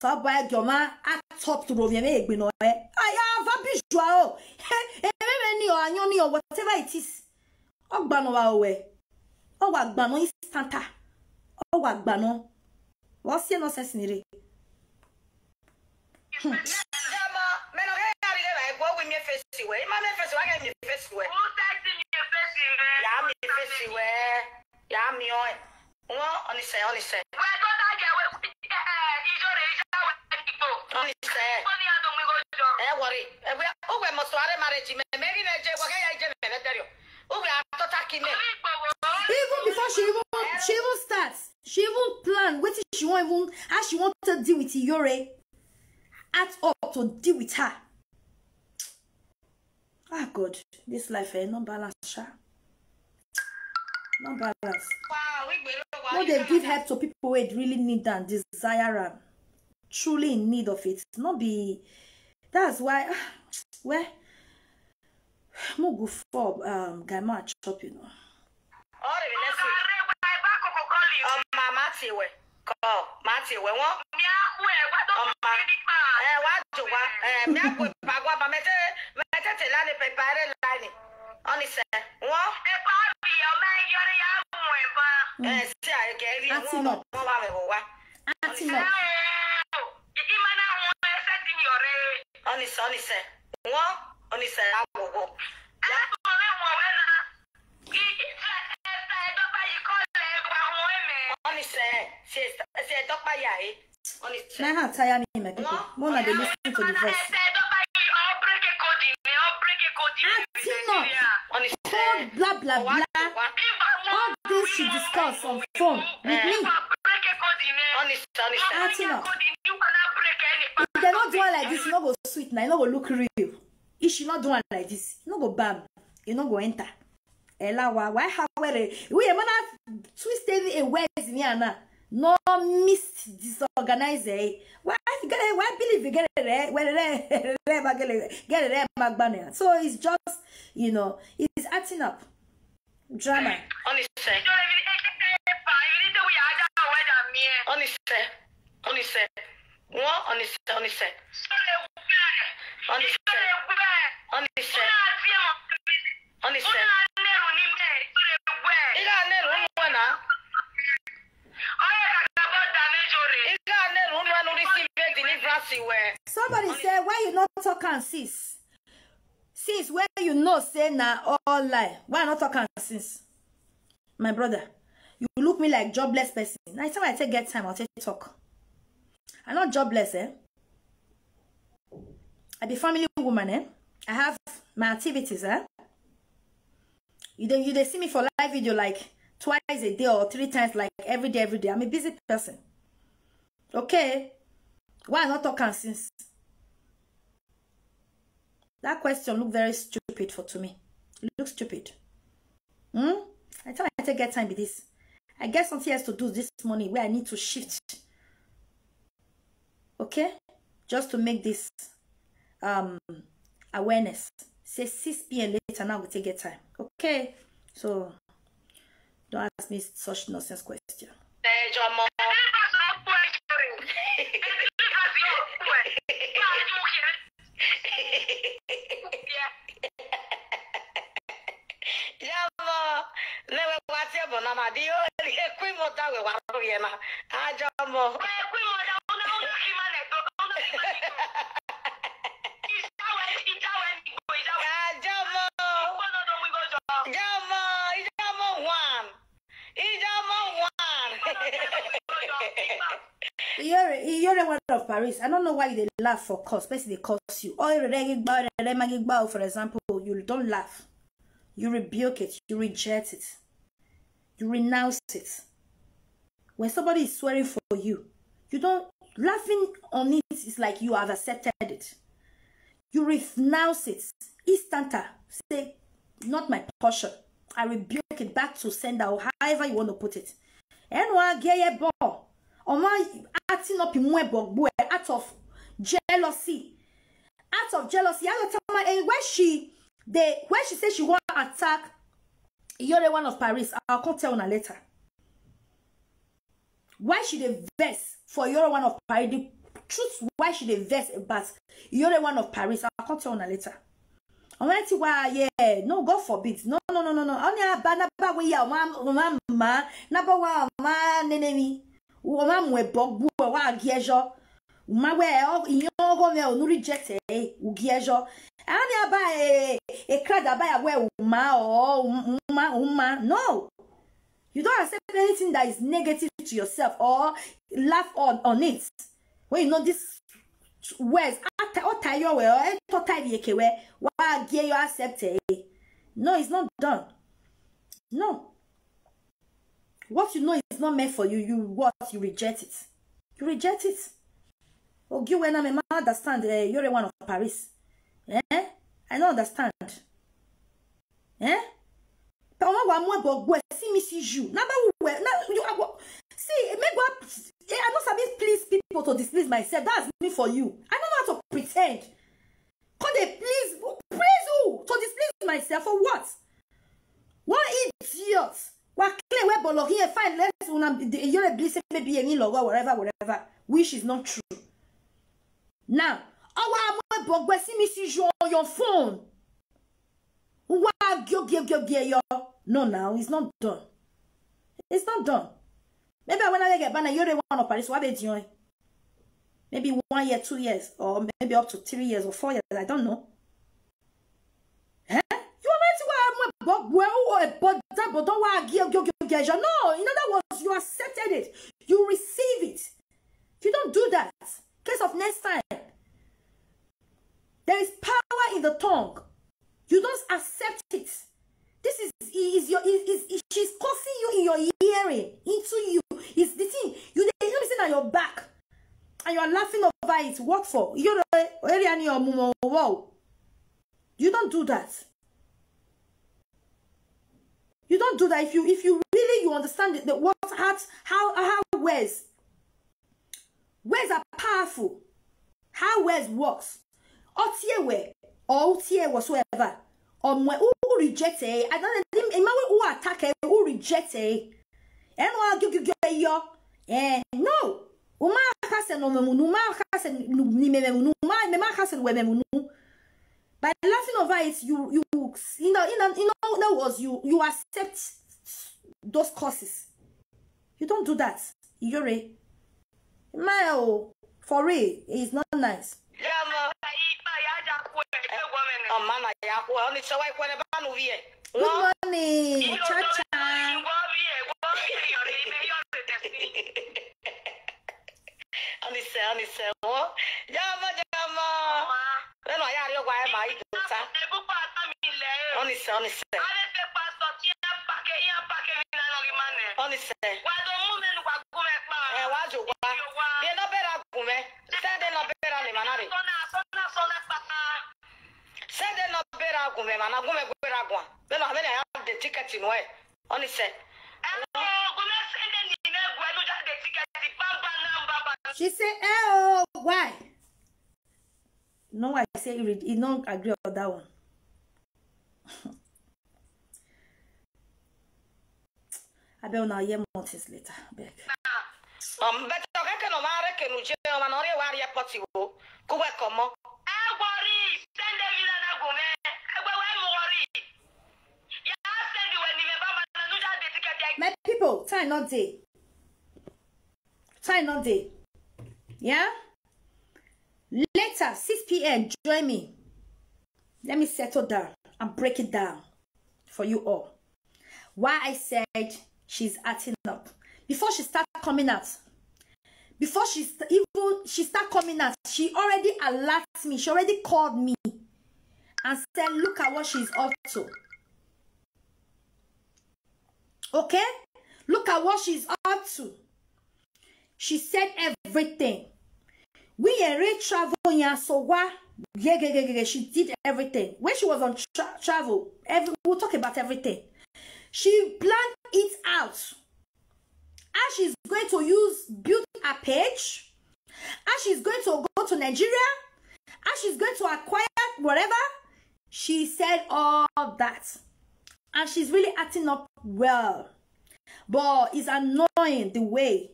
Saba, girl, ma, I top to ro, ye, ye, gbe, no, eh. I have a visual. Hey, hey, me, me, ni, or, anyo, ni, or whatever it is. Ogbano wa owe. Owa gbano instanta. Owa gbano. What's your nonsense, Niri? Meno ke ya ri ke ba e ko we mi face we. Ma mi face we, ke mi face we. Ya mi face we. Ya mi o. Won onise, onise. Onise. E worry. E we o we mo so are marriage me. Me ri na je we ke ya je me na derio. O we a tota ki me. Even before she even she even starts, she even plan wetin she wan even how she wan take deal with Iyore. Act up to deal with her. Ah God, this life eh no balance sha. No balance. Wow, we gbe lo wa. No dey give help to people wey really need am, desire am, truly in need of it. No be that's why ah, well, mo go for um guy ma chop you know. All the next week. Um, ma, ma ti we. Ko, ma ti we won. Um, ma. Eh, wa jo wa. Eh, mi a ko pa wa ba me te, me te te la ni prepare la ni. Onise. Won. Auntie no. Auntie no. Onise, onise. One, onise, awowo. Onise, si, si, dokpa ya, eh. Onise. Na how tire me, my people. More na dey listen to the voice. Auntie no. Onise. Cold blah blah blah. All this she discuss on phone with me. Onise, onise. Auntie no. If they no do one like this, e no go sweet na, e no go look real. If she no do one like this, e no go bam, e no go enter. Ela wa, why how where we mana twist every a ways ni ana. No miss disorganize, eh. Why get, why believe you get it, eh? Where, eh, eh, ma get it, get it, eh, ma gbane. So it's just, you know, it's acting up. Drama. Onise. Onise. One, onise, onise. Onise. Onise. Onise. Ị ga-anịrị unu nwa na? Ị ga-anịrị unu nwa na receive deliverance wee? Somebody say, why you not talk am since? Since when you know say na all lie, why I not talk am since? My brother, you look me like jobless person. Na time I take get time, I'll take talk. I'm not jobless, eh? I be family woman, eh? I have my activities, eh? You dey, you dey see me for live video like twice a day or three times, like every day, every day. I'm a busy person. Okay? Why I not talk am since? That question look very stupid for to me. It looks stupid. Hmm? I tell I take get time with this. I get something else to do this morning where I need to shift. Okay? Just to make this, um, awareness. Say six p.m. later now we take get time. Okay? So don't ask me such nonsense question. Ẹ jọmọ. Jọmọ. Ne we wa tie bo na ma di o. Ekwi mo da we wa ro ye na. Ajọmọ. Ekwi mo da una una ki ma ne do. Una ki ma ne do. Ijawe, ijawe ni go, ijawe. Ajọmọ. Jọmọ, Ijọmọ one. Ijọmọ one. Iyore, Iyore one of Paris. I don't know why you dey laugh for cause. Person dey curse you. Oh, Iyore, Igba, Iyore, Magigba, for example, you don't laugh. You rebuke it. You reject it. You renounce it. When somebody is swearing for you, you don't, laughing on it is like you have accepted it. You renounce it. Instanta. Say, not my portion. I rebuke it back to sender or however you want to put it. Enwa geye bo. Oma acting up in mwe bogbu out of jealousy. Out of jealousy. Out of time, eh, when she, they, when she said she want to attack Iyore one of Paris, I'll come tell una later. Why she dey vex for Iyore one of Paris? The truth why she dey vex about Iyore one of Paris, I'll come tell una later. Ọmọ ẹ ti wá ayé ẹ, no, God forbid. No, no, no, no, no. Ọ ní abá nábà wí ya ọmọ ọmọ màá nábà wá ọmọ nene mi. Ọmọ mú ẹ bọ́ gbú ẹ wá agí ẹjọ́. Ọmọ wẹ ẹ ìyẹn ọgọ́ mi ò ní reject ẹ ògì ẹjọ́. Ọ ní abá ẹ ẹ crowd abáyàwó ẹ ọmọ ọmọ ọmọ. No. You don't accept anything that is negative to yourself or laugh on, on it. When you know this words, ata- otayo we, or etotayekewe, wa ge you accept it. No, it's not done. No. What you know is not meant for you. You what? You reject it. You reject it. Ogi when I understand, eh, you're one of Paris. Eh? I don't understand. Eh? But I want one more but where see me see you. Now but where now you are what see it make what eh, I know sabi please people to displease myself. That's me for you. I don't know how to pretend. Could they please please who? To displease myself for what? What idiot? What clear where bolo here fine let's una you're a bliss maybe any logo whatever whatever which is not true. Now, our boy see me see you on your phone. Wa gyo gyo gyo gyo yo. No, now it's not done. It's not done. Maybe I wanna get banner, you're the one of Paris, what they doing? Maybe one year, two years, or maybe up to three years or four years, I don't know. Eh? You are right, but well, but don't want to give you. No, in other words, you accepted it, you receive it. You don't do that. Case of next time, there is power in the tongue. You don't accept it. This is is your is, is, is she's cursing you in your hearing, into you. Is the thing you dey hear me say na your back, and you are laughing over it. What for? You know, area near your mumo. Wow. You don't do that. You don't do that. If you if you really you understand the, the what heart how how words words are powerful. How words works. Otiewe or otie whatsoever. Or mwe who reject it. I don't know. Who attack it. Who reject it. And who argue you get your. Eh no. Uma kase no memunu. Uma kase ni memunu. Uma mema kase no memunu. By laughing over it, you you you know you know you know that was you you accept those curses. You don't do that. Yore. My oh, for real, it's not nice. Ọmọ na ya kwuo, ọ nịcha wa ikwere ba anụ vie. Good morning, Chacha. Ọ nịcha, ọ nịcha, ọ. Jama, jama. Wena ya arịọ gwa ya ma ị dụta. Ọ nịcha, ọ nịcha. Ọ nịcha. Ee, wa jụ gwa. Dị nọbera gụme. Sị dị nọbera le mana rị. Sị dị nọbera gụme mana gụme gwera gwa. Bena bena ya dị tiketi nwe. Ọ nịcha. She say, eh, oh, why? No, I say he, read, he don't agree on that one. I bet now hear more things later. Beg. Um, but okay, no matter can you jail man or you are your party wo. Kuwa komo. Agwari, send them in an agume. Agwa wa mo worry. Ya send you when you remember man no just the ticket. My people, time not day. Time not day. Yeah? Later, six p.m., join me. Let me settle down and break it down for you all. Why I said she's acting up. Before she start coming out, before she st- even she start coming out, she already alerts me. She already called me and said, "Look at what she's up to." Okay? Look at what she's up to. She said everything. We are travel here, so why? Yeah, yeah, yeah, yeah, she did everything. When she was on tra- travel, every, we'll talk about everything. She planned it out. How she's going to use build a page, how she's going to go to Nigeria, how she's going to acquire whatever. She said all that. And she's really acting up well. But it's annoying the way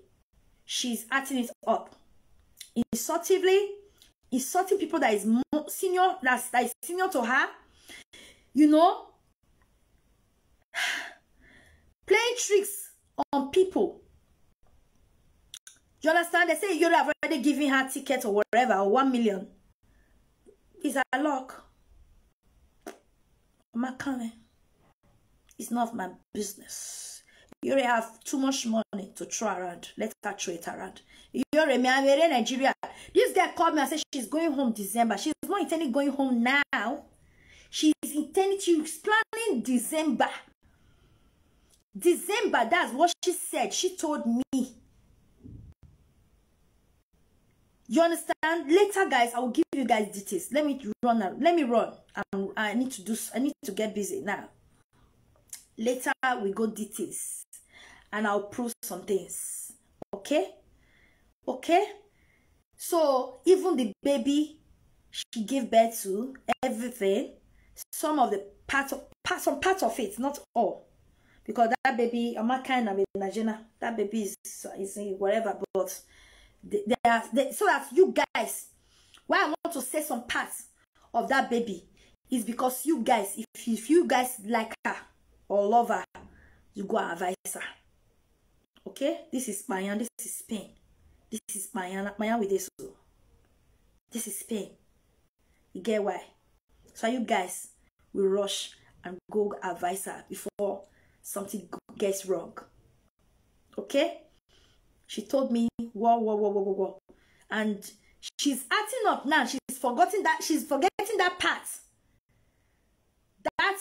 she's acting it up. Insultively, insulting people that is more senior, that's, that is senior to her. You know, playing tricks on people. You understand? They say you have already given her ticket or whatever, or one million. It's her luck. Makame. It's none of my business. You already have too much money to throw around. Let her throw it around. You already, me, I'm in Nigeria. This girl called me and said she's going home December. She's not intending going home now. She's intending, she's planning December. December, that's what she said. She told me. You understand? Later, guys, I will give you guys details. Let me run. Let me run. I'm, I need to do. I need to get busy now. Later, we go details, and I'll prove some things. Okay, okay. So even the baby she gave birth to, everything, some of the part of part, some part of it, not all, because that baby, I'm not kind of a Nigerian. That baby is is whatever, but they, they are they, so that you guys, why I want to say some parts of that baby is because you guys, if if you guys like her or love her, you go advise her. Okay, this is Payan, this is Spain. This is Payan, Payan with this. This is Spain. You get why? So you guys will rush and go advise her before something gets wrong. Okay? She told me, whoa, whoa, whoa, whoa, whoa, whoa. And she's acting up now. She's forgetting that she's forgetting that part. That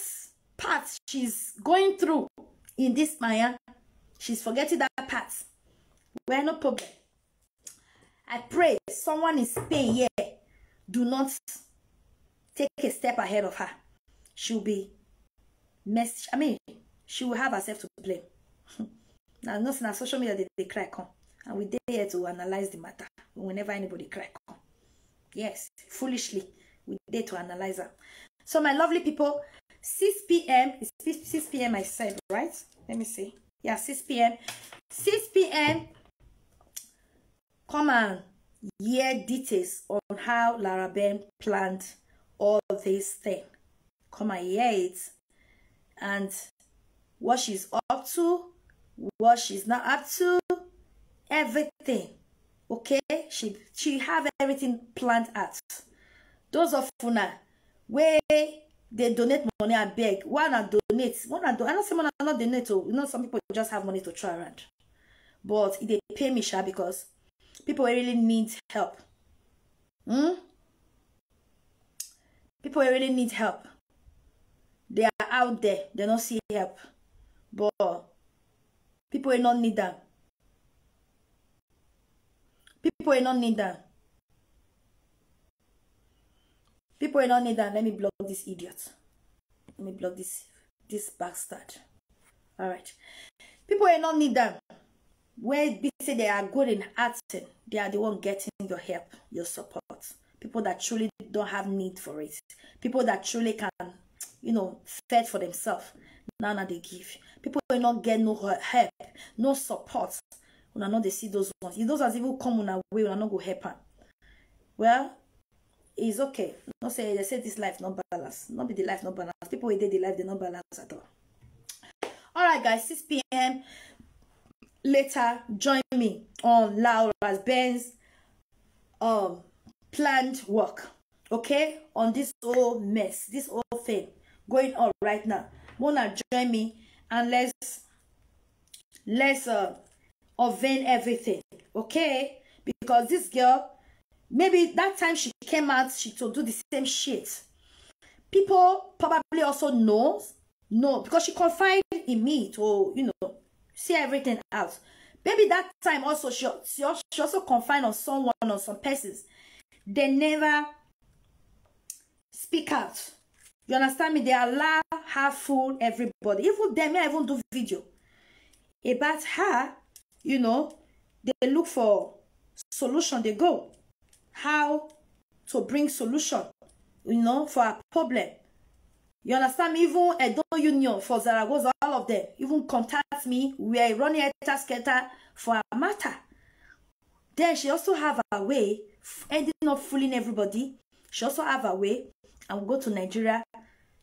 part she's going through in this Maya. She's forgetting that part. Well, no problem. I pray someone in Spain here do not take a step ahead of her. She'll be mess. I mean, she will have herself to blame. Now, not now social media they, they cry come, and we dey here to analyze the matter. We will never anybody cry come. Yes, foolishly, we dey to analyze her. So my lovely people, six p.m. It's six p.m. I said, right? Let me see. Yeah, six p.m. Six p.m. Come and hear details on how Lara Ben planned all this thing. Come and hear it, and what she's up to, what she's not up to, everything. Okay, she she have everything planned out. Those of una wey dey donate money, I beg, why una donate? Why una do? I know say una no donate o. You know, some people just have money to throw around, but e dey pain me sha, because people wey really need help, hmm? People wey really need help, they are out there. They no see help, but people wey no need am, people wey no need am, people wey no need am. Let me block this idiot. Let me block this this bastard. All right, people wey no need am, wey be say they are good in acting, they are the one getting your help, your support. People that truly don't have need for it, people that truly can, you know, fend for themselves. Now, now they give. People wey no get no he- help, no support. Una no dey see those ones. If those ones even come una way, una no go help am. Well, it's okay. No say they say this life no balance. No be the life no balance. People wey dey the life, they no balance at all. All right, guys, six p.m. Later, join me on Laura's Benz um planned work. Okay, on this whole mess, this whole thing going on right now. Mona, join me and let's let's uh unveil everything. Okay, because this girl, maybe that time she came out, she to do the same shit. People probably also knows no, because she confide in me to, you know, see everything out. Maybe that time also she she al- she also confide on someone, on some persons. They never speak out. You understand me? They allow her fool everybody. Even them, I even do video about her. You know, they look for solution. They go how to bring solution, you know, for a problem. You understand me? Even Edo Union for Zaragoza, all of them even contact me. We are running helter skelter for a matter. Then she also have a way f- ending up fooling everybody. She also have a way and go to Nigeria.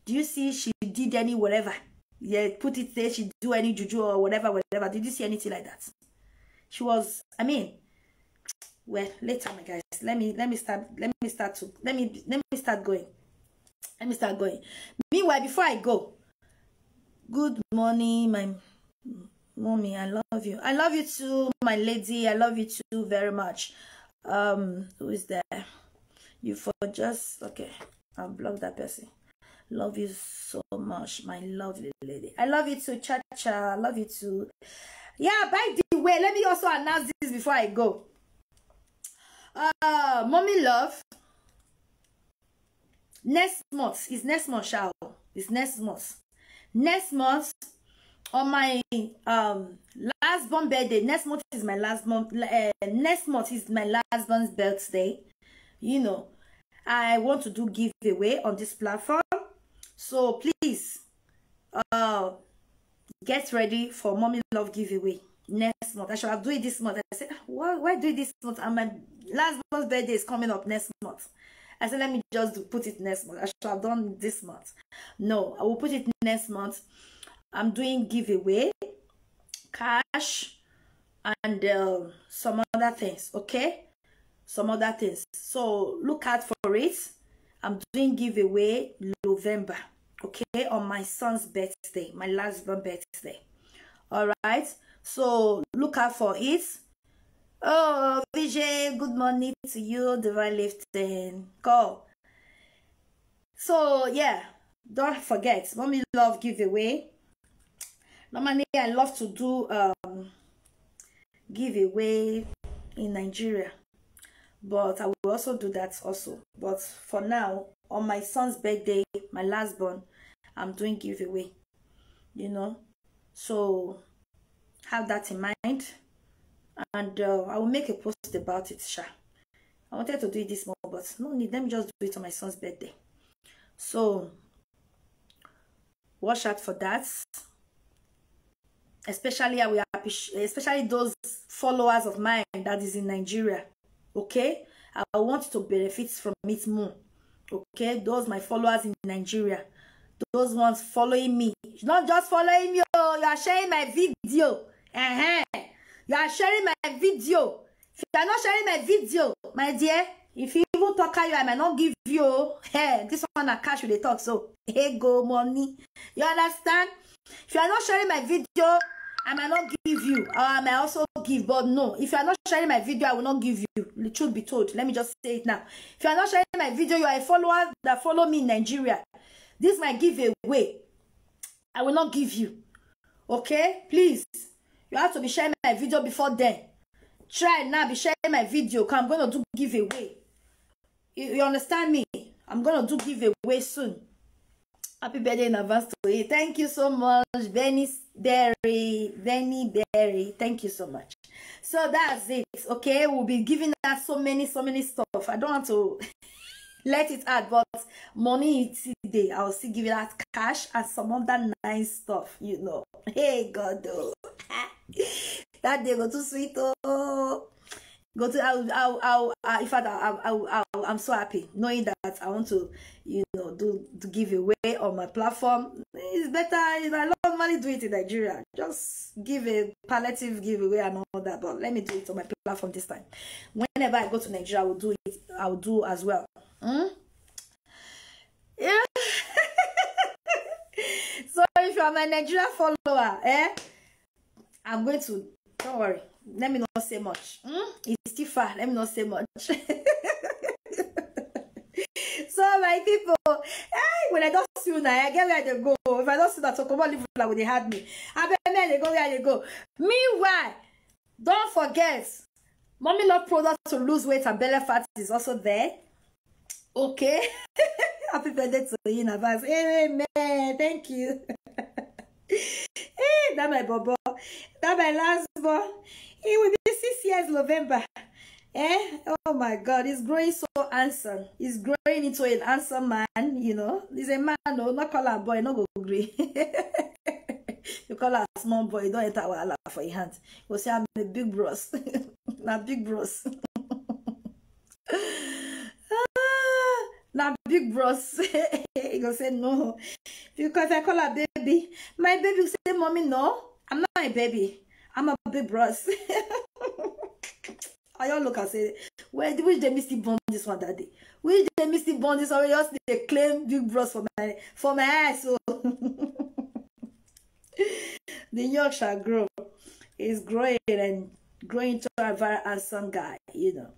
Do you see she did any whatever? Yeah, put it there. She do any juju or whatever, whatever. Did you see anything like that? She was, I mean, well, later, my guys. Let me let me start. Let me start to let me let me start going. Let me start going. Meanwhile, before I go, good morning, my mommy. I love you. I love you too, my lady. I love you too very much. Um, who is there? You for just okay. I'll block that person. Love you so much, my lovely lady. I love you too, Cha Cha. I love you too. Yeah, by the way, let me also announce this before I go. Uh, Mommy Love. Next month is next month, shall it's next month. Next month on my um last born birthday. Next month is my last month. Uh, next month is my last born's birthday. You know, I want to do giveaway on this platform. So please, uh, get ready for Mommy Love giveaway next month. I should have do it this month. I said, "Ah, why, why do it this month? And my last born's birthday is coming up next month." I said, "Let me just do, put it next month. I should have done this month." No, I will put it next month. I'm doing giveaway, cash, and um, some other things, okay? Some other things. So look out for it. I'm doing giveaway November, okay? On my son's birthday, my last born birthday. All right. So look out for it. Oh, Vijay, good morning to you, Divine Lifting. Go. So yeah, don't forget, Mommy Love giveaway. Normally, I love to do um giveaway in Nigeria, but I will also do that also. But for now, on my son's birthday, my last born, I'm doing giveaway. You know, so have that in mind, and uh, I will make a post about it, sha. I wanted to do it this month, but no need. Let me just do it on my son's birthday. So watch out for that. Especially, I will appreciate, especially those followers of mine that is in Nigeria. Okay, I want to benefit from it more. Okay, those my followers in Nigeria, those ones following me, not just following me. Oh, you are sharing my video. Uh-huh. You are sharing my video. If you are not sharing my video, my dear, if you even talk, you, I might not give you. Hey, this one na cash we dey talk. So, hey, go money. You understand? If you are not sharing my video, I might not give you, or I might also give. But no, if you are not sharing my video, I will not give you. The truth be told, let me just say it now. If you are not sharing my video, you are a follower that follow me in Nigeria. This is my giveaway. I will not give you. Okay? Please. You have to be sharing my video before then. Try now, be sharing my video. 'Cause I'm gonna do giveaway. You, you understand me? I'm gonna do giveaway soon. Happy birthday in advance to you. Thank you so much, Benny Berry. Benny Berry. Thank you so much. So that's it. Okay, we'll be giving out so many, so many stuff. I don't want to let it out, but money today, I'll still give you that cash and some other nice stuff, you know. Hey, God, oh. That day go too sweet, oh. Go to, I'll, I'll, I'll, uh, in fact, I'll, I'll, I'll, I'm so happy knowing that I want to, you know, do, do giveaway on my platform. It's better. I normally do it in Nigeria. Just give a palliative giveaway and all that, but let me do it on my platform this time. Whenever I go to Nigeria, I will do it. I will do as well. Hmm? Yeah. So if you are my Nigeria follower, eh, I'm going to, don't worry. Let me not say much. Hmm? It's too far. Let me not say much. So my people, hey, when I don't see you now, I get where they go. If I don't see that, so come on, leave like they had me. I bet me they go where they go. Meanwhile, don't forget, Mommy Love product to lose weight and belly fat is also there. Okay. Happy birthday to you in advance. Amen. Thank you. Hey, that my bobo. That my last born. He will be six years November. Eh? Oh my God, he's growing so handsome. He's growing into a handsome man, you know. He's a man, no, not call him boy, no go green. You call him small boy, don't enter our for your hand. You say, "I'm a big bros." Now big bros. Ah, now big bros. He go say no. Because I call her baby. My baby will say, "Mommy, no, I'm not a baby. I'm a big bros." I all look and say, "Well, which day Misty born this one that day? Which day Misty born this one?" Just they claim big bros for my, for my eyes. So the young shall grow. He's growing and growing to a very handsome guy, you know.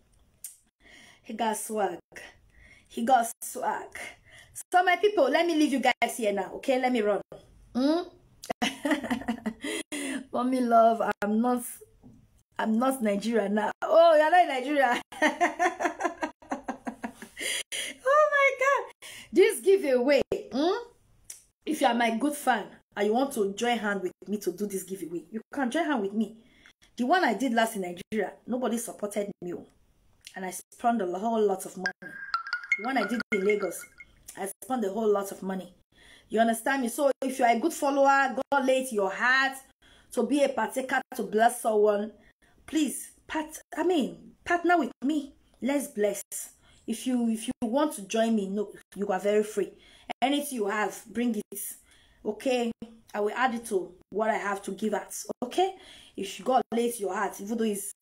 He got swag. He got swag. So my people, let me leave you guys here now, okay? Let me run. Hmm? Mommy Love, I'm not, I'm not Nigeria now. Oh, you're not in Nigeria. Oh my God. This giveaway. Hmm? If you are my good fan and you want to join hand with me to do this giveaway, you can join hand with me. The one I did last in Nigeria, nobody supported me, oh. And I spent a whole lot of money. The one I did in Lagos, I spent a whole lot of money. You understand me? So if you are a good follower, God laid your heart to be a partaker, to bless someone, please part, I mean, partner with me. Let's bless. If you, if you want to join me, no, you are very free. Anything you have, bring it. Okay, I will add it to what I have to give out. Okay, if God lays your heart, even though it's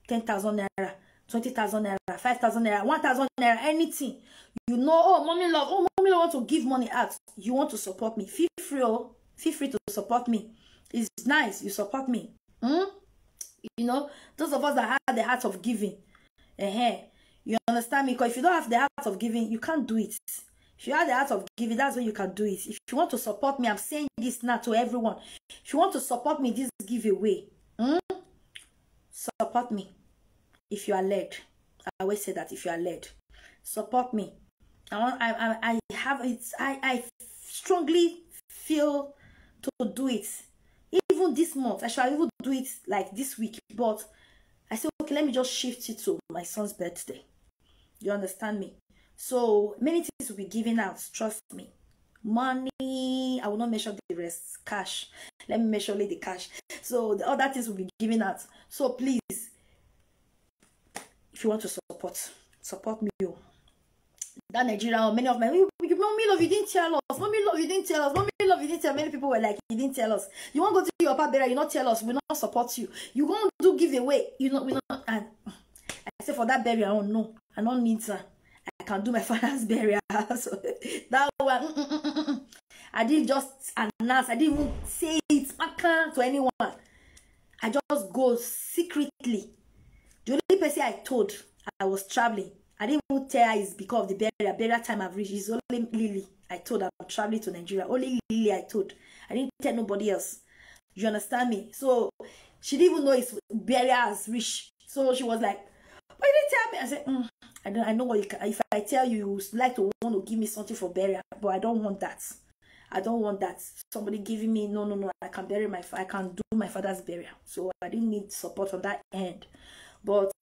ten thousand naira, twenty thousand naira, five thousand naira, one thousand naira, anything. You know, oh, mommy love, oh, mommy love want to give money out. You want to support me. Feel free, oh, feel free to support me. It's nice, you support me. Hmm? You know, those of us that have the heart of giving, uh-huh, you understand me? Because if you don't have the heart of giving, you can't do it. If you have the heart of giving, that's when you can do it. If you want to support me, I'm saying this now to everyone. If you want to support me, this giveaway, hmm? Support me if you are led. I always say that, if you are led, support me. I want, I, I, I have it. I, I strongly feel to do it. Even this month, I shall even do it like this week. But I say, okay, let me just shift it to my son's birthday. You understand me? So many things will be given out. Trust me. Money, I will not mention the rest. Cash. Let me mention only the cash. So the other things will be given out. So please, if you want to support, support me. Oh. That Nigeria, oh, many of my, you, you, mommy love, you didn't tell us. Mommy love, you didn't tell us. Mommy love, you didn't tell. Many people were like, you didn't tell us. You won't go to your papa burial, you not tell us. We not support you. You go and do giveaway. You know, we not. And I say for that burial, oh no, I don't need her. I can do my father's burial. So that one, mm, mm, mm, mm, mm. I didn't just announce. I didn't even say it, maka, to anyone. I just go secretly. The only person I told, I was traveling. I didn't even tell her it's because of the burial. Burial time I've reached. It's only Lily I told. I'm traveling to Nigeria. Only Lily I told. I didn't tell nobody else. You understand me? So she didn't even know it's burial has reached. So she was like, "Why you didn't tell me?" I said, "Mm, I don't. I know what you can. If I tell you, you would like to want to give me something for burial, but I don't want that. I don't want that. Somebody giving me, no, no, no. I can bury my. Fa- I can do my father's burial." So I didn't need support on that end. But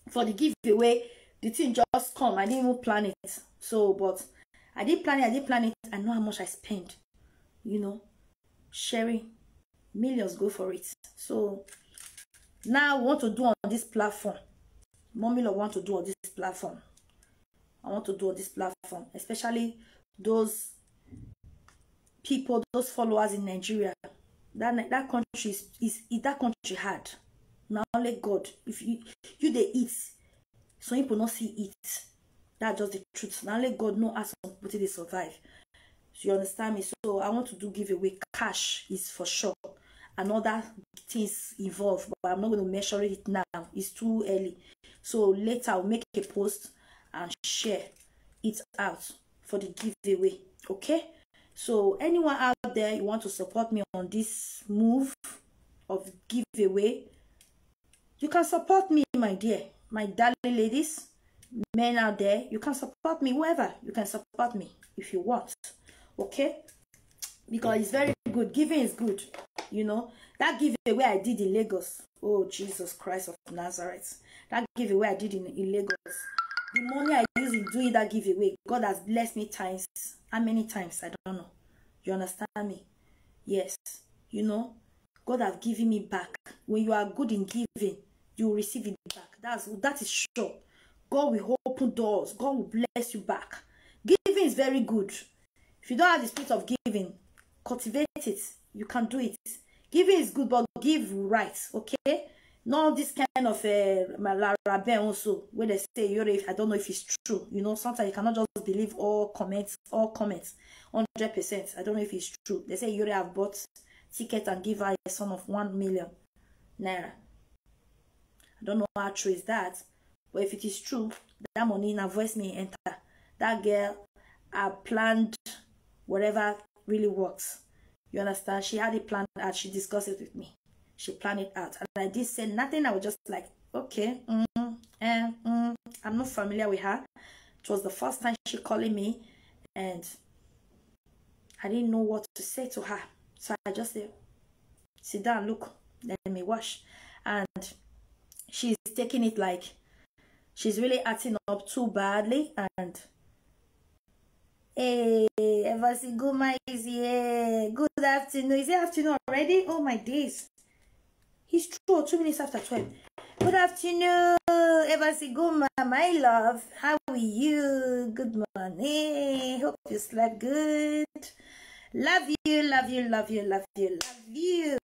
for the giveaway, the thing just come. I didn't even plan it. So, but I did plan it. I did plan it. I know how much I spend. You know, sharing, millions go for it. So now I want to do on this platform. Mommy love want to do on this platform. I want to do on this platform, especially those people, those followers in Nigeria. That Ni- that country is, is, is that country hard. Now only God. If you you they eat, some people not see it. That's just the truth. Now only God know how some people they survive. So you understand me? So I want to do giveaway. Cash is for sure. And other things involved, but I'm not going to measure it now. It's too early. So later I'll make a post and share it out for the giveaway. Okay? So anyone out there you want to support me on this move of giveaway, you can support me, my dear, my darling ladies, men out there. You can support me, whoever. You can support me if you want. Okay? Because it's very good. Giving is good. You know, that giveaway I did in Lagos. Oh, Jesus Christ of Nazareth. That giveaway I did in, in Lagos. The money I used in doing that giveaway, God has blessed me times. How many times? I don't know. You understand me? Yes. You know, God have given me back. When you are good in giving, you will receive it back. That's that is sure. God will open doors. God will bless you back. Giving is very good. If you don't have the spirit of giving, cultivate it. You can do it. Giving is good, but give right, okay? Not this kind of uh, Lara Ben also, where they say, "Yore, I don't know if it's true." You know, sometimes you cannot just believe all comments, all comments, hundred percent. I don't know if it's true. They say Yore have bought ticket and give her a sum of one million naira. I don't know how true is that, but if it is true, that money in her voice may enter. That girl, I planned whatever really works. You understand? She had it planned out. She discussed it with me. She planned it out. And I did say nothing. I was just like, "Okay, mm, eh, mm." I'm not familiar with her. It was the first time she calling me, and I didn't know what to say to her. So I just said, "Sit down, look, let me wash." And she's taking it like she's really acting up too badly. And hey, Evasiguma is here. Good afternoon. Is it afternoon already? Oh my days. It's true. Two minutes after twelve. Good afternoon, Evasiguma, my love. How are you? Good morning. Hope you slept good. Love you, love you, love you, love you, love you.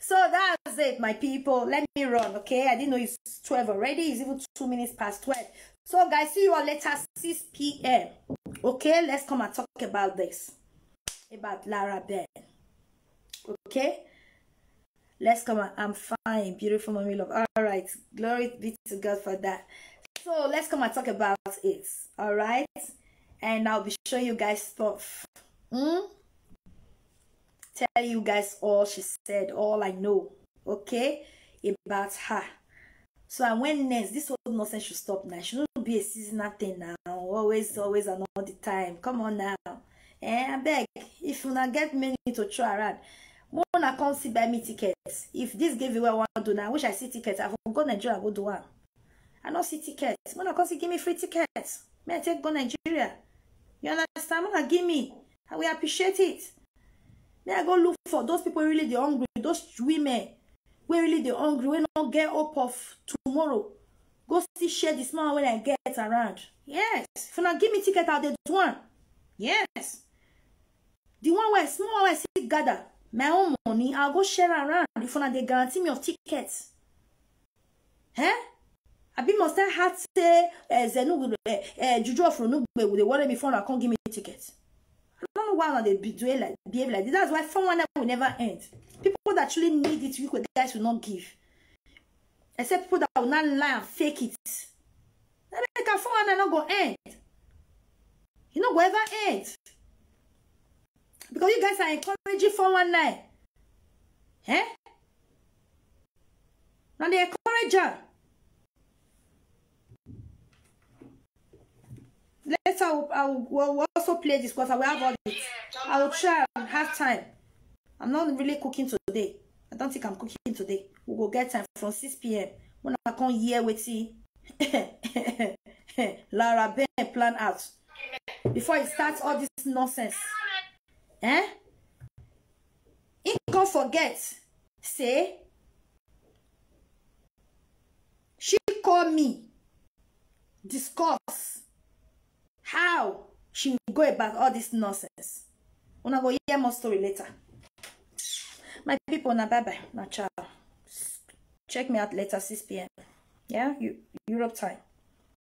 So that's it, my people. Let me run, okay? I didn't know it's twelve already. It's even two minutes past twelve. So, guys, see you all later, six p.m. Okay, let's come and talk about this. About Lara Ben. Okay? Let's come and I'm fine, beautiful mommy love. All right. Glory be to God for that. So let's come and talk about it. All right. And I'll be showing you guys stuff. Hmm? Tell you guys all she said, all I know. Okay? About her. So I went next. This whole nonsense should stop now. It shouldn't be a seasonal thing now. Always, always, and all the time. Come on now. Eh, I beg. If you not get many to try around, when I come see buy me tickets. If this giveaway I want to do now, I wish I see tickets. I for go Nigeria, go do one. I don't see tickets. When I come see, give me free tickets. May I take go Nigeria? You understand? When I give me, I will appreciate it. May I go look for those people really the hungry, those women where really the hungry, we not get up of tomorrow. Go see share this man when I get around. Yes. If you not give me ticket, I'll do one. Yes. The one where small where I see gather, my own money, I'll go share around. If you not they guarantee me of tickets. Eh? I be must I had say uh, Zenu will uh, uh, Juju of Runugbe will they worry me for I can't give me ticket. I don't know why they be doing like behave like this. That's why four one nine will never end. People that truly need it, you guys will not give. Except people that will not lie and fake it. That make a four one nine not go end. You know, go ever end. Because you guys are encouraging four one nine. Eh? Now they encourage her. Let's I will, I will, we'll also play this because I will have all it. I will try and have time. I'm not really cooking today. I don't think I'm cooking today. We go get time from six p.m. When I come here with Lara Ben plan out before it starts all this nonsense. Eh? He can't forget. Say she call me discuss how she go about all this nonsense. Una go hear more story later. My people, na bye bye, na ciao. Check me out later, six p.m. Yeah, you Europe time.